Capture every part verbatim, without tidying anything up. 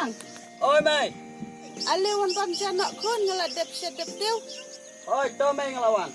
Oi mei. Ale wan bam ja noh khun, nga la dep sha dep tiew. Oi to mei, nga la wan.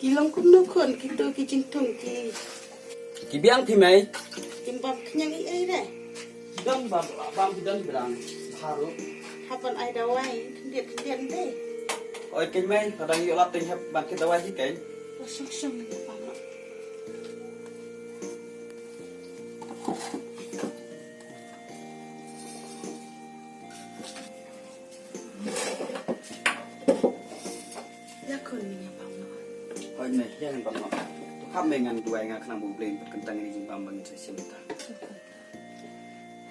Ki long kumno khun kito ki jingthung ki? Ki biang phi mei? Kim bam khñiang ei ei re. Ki dang bam, bam ki dang biang. Baru. Hap ban ai dawai khyndiat khyndiat te. Oi keiñ mei, ka dang ïoh lap teng hap ban kit dawai hi keiñ. Wa shong shong ni pa. Ïa khun, me ïa bam noh. Hooid mei, ïa ngan bam noh. To kham mei, ngan duwai, nga khnang ba U Blei un pynkyntang ïa ka jingbam ba ngin sa shim ta.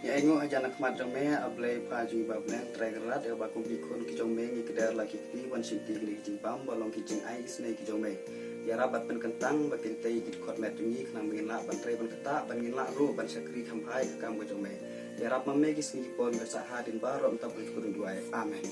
Ïa ainguh hajan ha khmat jong me, A Blei Kpa jong ngi ba ha bneng, Trai Kynrad, ïa ba kum ki khun ki jong me ngi kder la ki kti ban shim ïa kine ki jingbam ba long ki jingai isynei ki jong me. Ïarap ban pynkyntang ba kin tei ki dkhot met jong ngi khnang ba ngin lah ban trei ban ktah, ban ngin lah ruh ban shakri kham bha ïa ka kam ka jong me. Ïarap ma me ki sngi ki por ngi sa hadien baroh mynta ban kyrduh duwai. Amen.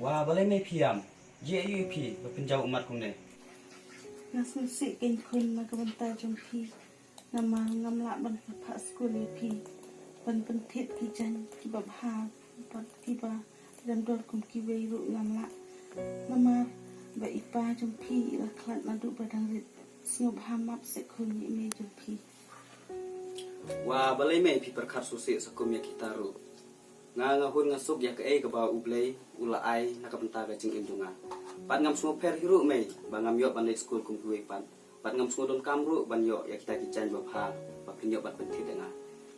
Wa, balei mei phi ïam? Jia ïa phi ba pynjaw ummat kumne. Nga sngewsih keiñ khun na ka bynta jong phi. Namar ngam lah ban phah skul ïa phi ban pynthied ki jaiñ kiba bha bad kiba don dor kum kiwei ruh ngam lah. Namar ba i pa jong phi i la khlad naduh ba dang rit. Sngewbha map seh khun ïa i mei jong phi. Wa balei mei phi pyrkhat sngewsih sa kum ïa kita ruh. Nga nga hun nga suk ïa kaei kaba U Blei u la ai na ka bynta ka jingim jong nga. Bad ngam sngewpher hi ruh mei ba ngam ïoh ban leit skul kum kiwei pat. Bad ngam sngewdonkam ruh ban ïoh ïa kita ki jaiñ ba bha ba phin ïoh ban pynthied ïa nga.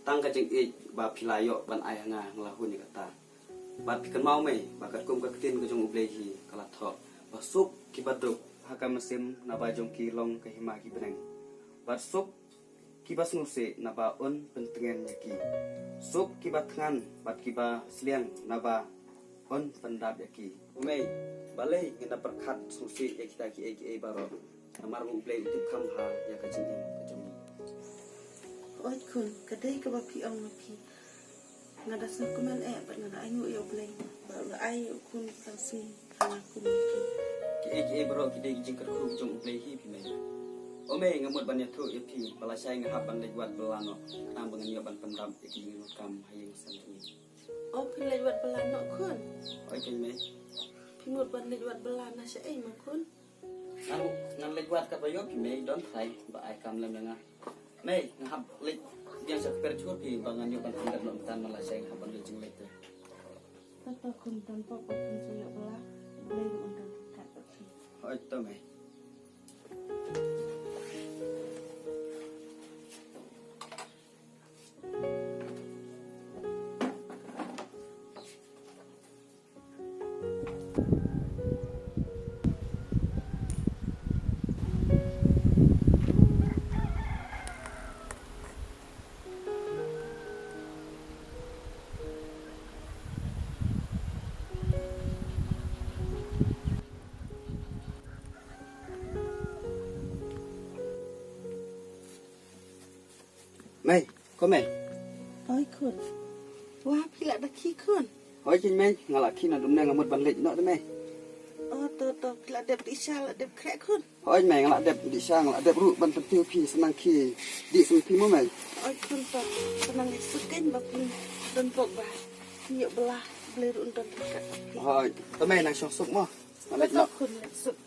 Tang ka jingïeit ba phi la ïoh ban ai ha nga nga la hun ïa kata. Bad phi kynmaw mei ba katkum ka ktien ka jong U Blei hi ka la thoh ba suk kiba duk ha ka mynsiem naba jong ki long ka hima ki bneng. Bad suk kiba sngewsih naba un pyntngen ïa ki. Suk kiba thngan bad kiba sliang naba un pyndap ïa ki. Mei, balei ngin da pyrkhat sngewsih ïa kita kiei kiei baroh? Namar ba U Blei u tip kham bha ïa ka jingim ka jong ngi. Oi khun, ka dei kaba phi ong ma phi. Nga da sngewkmen eh bad nga da ainguh ïa U Blei ba u la ai ïa u khun ka sngi ha nga kum ma phi. Kiei kiei baroh ki dei ki jingkyrkhu jong U Blei hi phi mei. O mei, nga mut ban ïathuh ïa phi ba lashai nga hap ban leit wad bylla noh khnang ba ngan ïoh ban pyndap ïa ki jingdonkam ha ïing ha sem jong ngi. O phin leit wad bylla noh khun? Oi keiñ mei. Phi mut ban leit wad bylla na shaei ma khun? Ngan, ngan leit wad katba ïoh phi mei, don trai ba ai kam lem ïa nga. Mei, nga hap leit biang sha kper jhur phi ba ngan ïoh ban pyndep noh mynta, man lashai nga hap ban leit jingleit te. To to khun, don pop ba khun sa ïoh bylla, Blei ruh un don ryngkat bad phi. Hooid to mei. Mei, ko mei. Oi khun. Wa phi la da khie khun. Oi kin mei, nga la khie na dum ne nga mut ban leit noh de mei. O to to phi la dep dih sha la dep khreh khun. Oi mei nga la dep dih sha nga la dep ruh ban pyntip phi sa nang khie dih sa phi mo mei. Oi khun to sa nang leit suk kein ba phi don bok ba. Ngi ïoh bela bela ruh don ka. Oi to mei nang shong suk mo. Nga leit noh. Khun leit suk.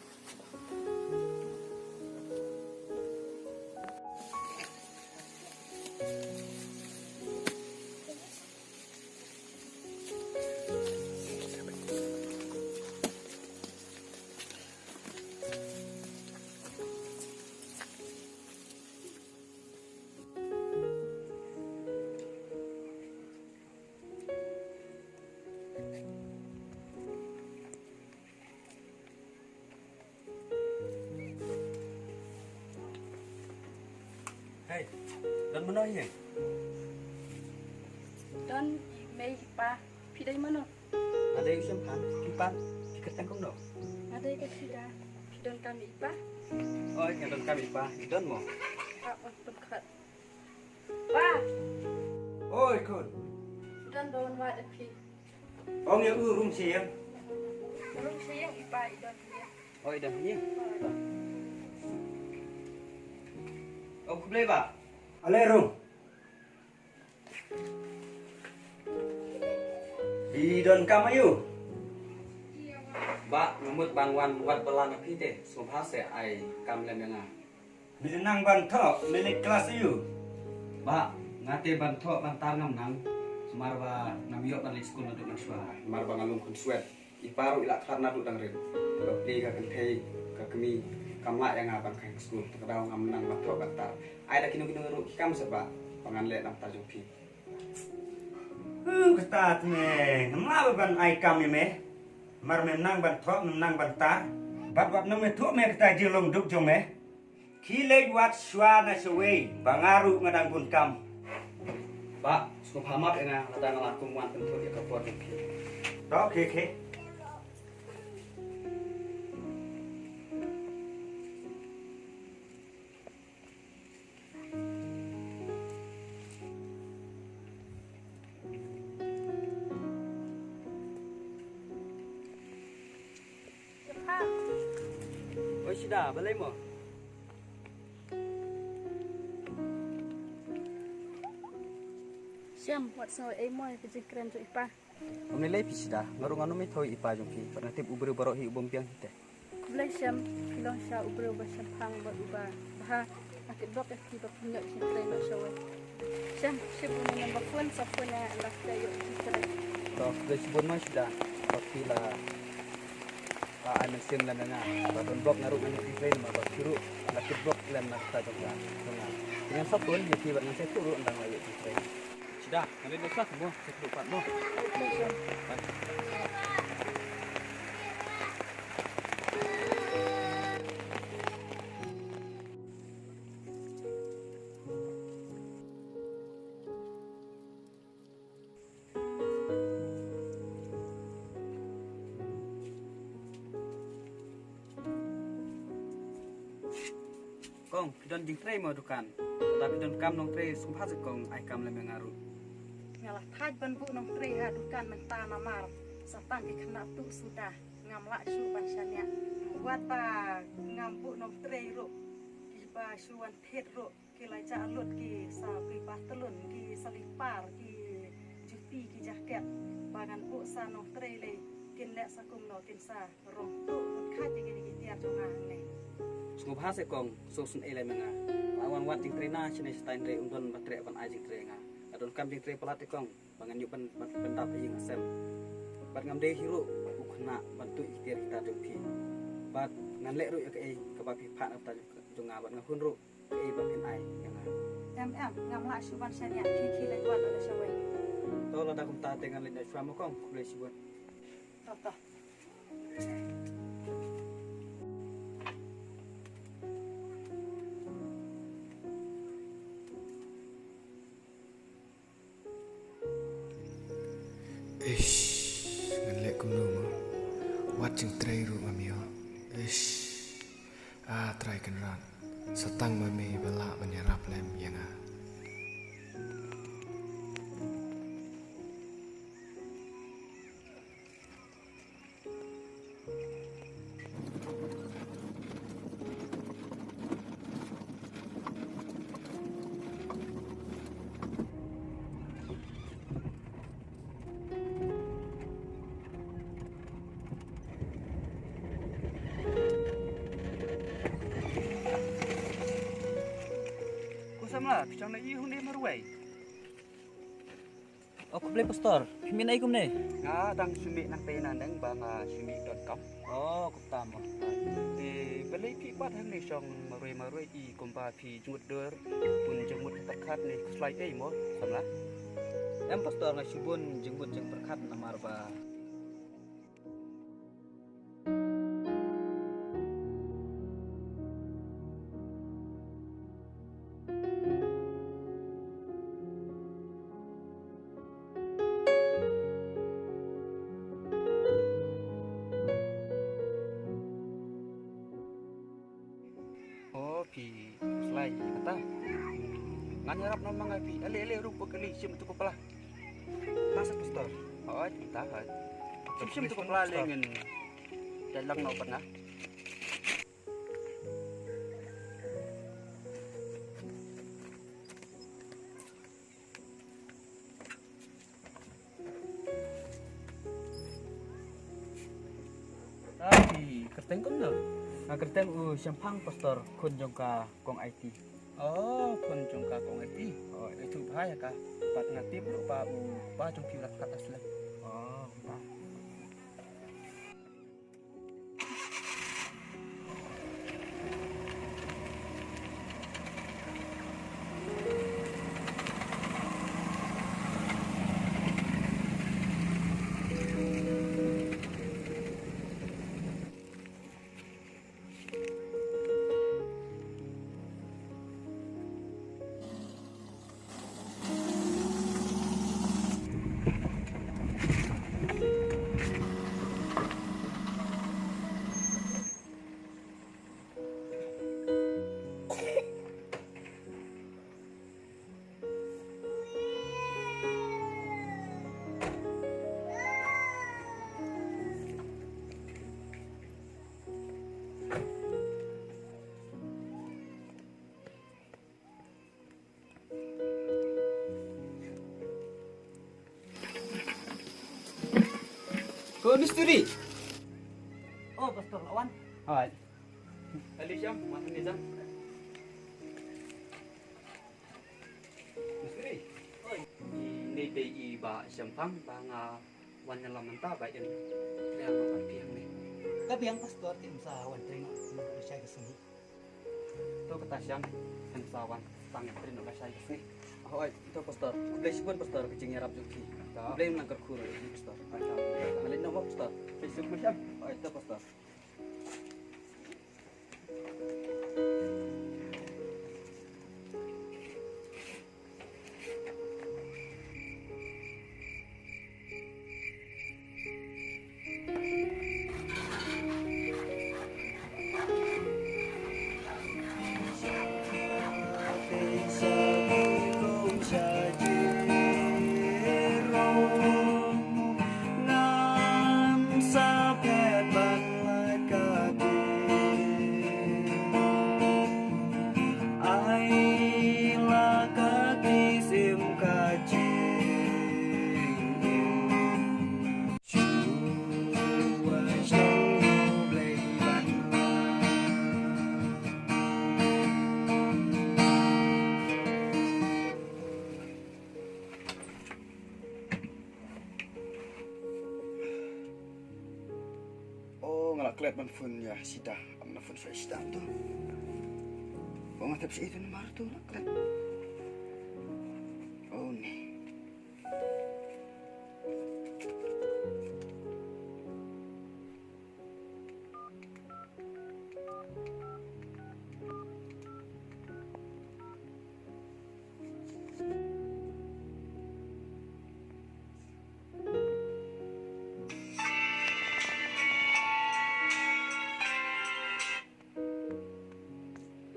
Hei, don mano ïa? Don i mei i pa, phi dei mano? Nga dei u shemphang, phi pat, phi kyrteng kumno? Nga dei ka Shida, phi don kam i pa? Oi, nga don kam i pa, i don mo? Ah, oh, don khat. Pa! Oi, khun. Don don wa da phi. Ong ïa u rung sha ïing. Rung sha ïing i pa i don hi. Oh, i don hi. Oh, khublei ba. Ale rung. I don kam aïu? Ba, nga mut ban wan wad balang ha phi te, sngewbha se ai kam lem ïa nga. Me nang ban thoh, me leit klas aïu? Ba, nga te ban thoh ban tar ngam nang. Namar ba ngam ïoh ban leit skul naduh mynshuwa. Namar ba nga lum khun swet. I pa ruh i la khlad naduh dang rit. Ba plie ka kynthei ka kmie kam lah ïa nga ban khaïi skul. Te ka daw ngam nang ban thoh ban tar. Ai da kino kino ruh ki kam seh ba. Ba ngan leh na bynta jong phi. Huh, kata te me. Ngam lah ban ai kam ïa me. Namar mem nang ban thoh, mem nang ban tar. Bad wat nang me thoh me kata jinglong duk jong me. Khie leit wad shuwa na shawei ba nga ruh nga dang bun kam. Ba, sngewbha map ïa nga lada nga la kum wan pynthoh ïa ka por jong phi. To, okay, okay. Oi Shida, balei mo? Shem, wat sngew ei mo ïa ka jingkren jong i pa. Ym lei lei phi Shida, nga ruh ngan ym ïathuh ïa i pa jong phi, bad nga tip u briew baroh hi u bym biang hi te. Khublei Shem, phi long sha u briew ba shemphang bad uba bha. Nga kitbok ïa phi ba phin ïoh jingtrei noh shawei. Shem, shim une number phone, sa phone ïa nga ynda phi ïoh jingtrei. To, khublei shibun mo Shida, ba phi la, ah, ai mynsiem lem ïa nga. Ba don bok nga ruh ngan ïoh jingtrei namar ba phi ruh la kitbok lem na ka bynta jong nga, jong nga. Te ngan sa phone ïa phi bad ngan sa ïathuh ruh ynda nga la ïoh jingtrei. Shida, ngan leit noh shuwa mo, sa kdew pat mo. Kong, phi don jingtrei mo dukan? Lada phi don kam nongtrei sngewbha se kong ai kam lem ïa nga ruh. Nga la thait ban buh nongtrei ha dukan mynta namar sa tang ki khynnah tuh suda. Ngam lah shuh ban shaniah. Wat ba ngam buh nongtrei ruh, kiba shu wan thied ruh ki la jah lut ki sa ki patlun, ki slipar, ki juti, ki jaket. Ba ngan buh sa nongtrei lei kin leh sa kumno, kin sa rong tuh lut khat ïa kine ki tiar jong nga hangne. Sngewbha se kong, sngewsynei lem ïa nga. La wan wad jingtrei na shane shatai hynrei ym don ba treh ban ai jingtrei ïa nga. Nga donkam jingtrei palat te kong, ba ngan ïoh ban, ban pyndap ha ïing ha sem. Bad ngam dei hi ruh u khynnah ban tuh ïa ki tiar ki tar jong phi. Bad ngan leh ruh ïa kaei kaba phi phah na bynta jong, jong nga bad nga hun ruh kaei ba phin ai ïa nga. Em em, ngam lah shuh ban shaniah, khie khie leit wad noh shawei. To lada kumta te ngan leit noh shuwa mo kong, khublei shibun. To to. Ish, ngan leh kumno mo? Wat jingtrei ruh ngam ïoh. Ish. Ah, Trai Kynrad. Sa tang ma me ba lah ban ïarap lem ïa nga. Samla, phi shong na i hung ne marwei. O khublei pastor, phi mih na i kumne? Nga dang shu mih nangtei naneng ba nga shu mih donkam. O, kumta mo. Te balei phi pat hangne shong marwei marwei i kumba phi jngut dur, bun jingmut pyrkhat ne khuslai ei mo, samla? Em pastor, nga shu bun jingmut jingpyrkhat namar ba O phi, slai kata. Ngan ïarap noh ma nga phi. Ale, ale, ruh pukali, shim tu kepala. Nasa pastor. Hoi, ta hoi. Shim, shim tu kepala le ngin. Jalang noh pat nga. Ai, kyrteng kumno? Nga kyrteng u Shemphang pastor, khun jong ka kong Aiti. Oh, khun jong ka kong Aiti. Oh, itu bha ïa ka. Pat nga tip ruh ba u ba jong phi u la khat aslem. Oh, ba. Ko mistri. Oh, pastor lawan. Hai. Ali Syam, mata ni Syam. Mistri. Oi. Ini dei i ba Syam pang ba nga wan ïalam mynta ba in. Biang ba phi hangne. Ka biang pastor tim sa wan trei noh. Shai ka sngi. To kata Syam, kan sa wan tang trei noh ka shai ka sngi. Hoi, to pastor. Khublei shibun pastor ka jingïarap jong phi. Khublei lang kyrkhu ïa phi pastor. Hoi, to. Malik noh pastor. Khublei shibun Syam. Hoi, to pastor. Oh, nga la klet ban phone ïa Sida. Am na phone sha Sida tu. Oh, nga tip shi itu namar tu la klet. Oh, ni.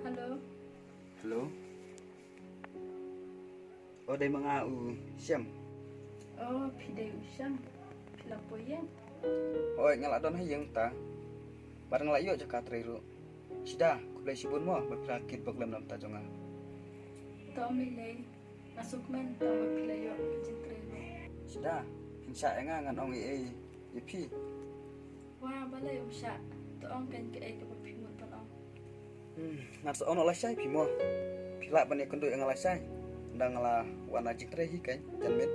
Hello. Hello. O dei ma nga u Shem. O phi dei u Shem. Phi la poi ïeng? Hooid, nga la don ha ïing ta. Bad nga la ïoh jaka trei ruh. Sida, khublei shibun mo ba phi la kit bok lem lam ta jong nga. To ym lei lei. Nga sngewkmen tang ba phi la ïoh ka jingtrei ruh. Sida, phin shah ïa nga ngan ong ei ei ïa phi. Wa balei um shah, to ong kein kaei kaba phi mut ban ong. Hmm, ngan sa ong noh lashai phi mo. Phi lah ban ïakynduh ïa nga lashai. Ynda nga la wan na jingtrei hi kein, janmiet.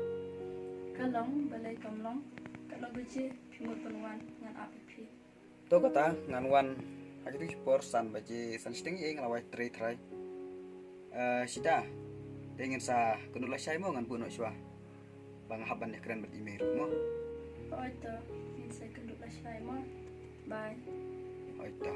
Ka long, balei kam long. Katno baje phi mut ban wan, ngan ap ïa phi. To kata, ngan wan ha kito ki por san baje, san shiteng ïa nga la wai trei trai. Eh, Sita, te ngin sa kynduh lashai mo, ngan buh noh shuwa. Ba nga hap ban ïakren bad i Mei ruh mo. Hooid to, ngin sa kynduh lashai mo. Bye. Hooid to.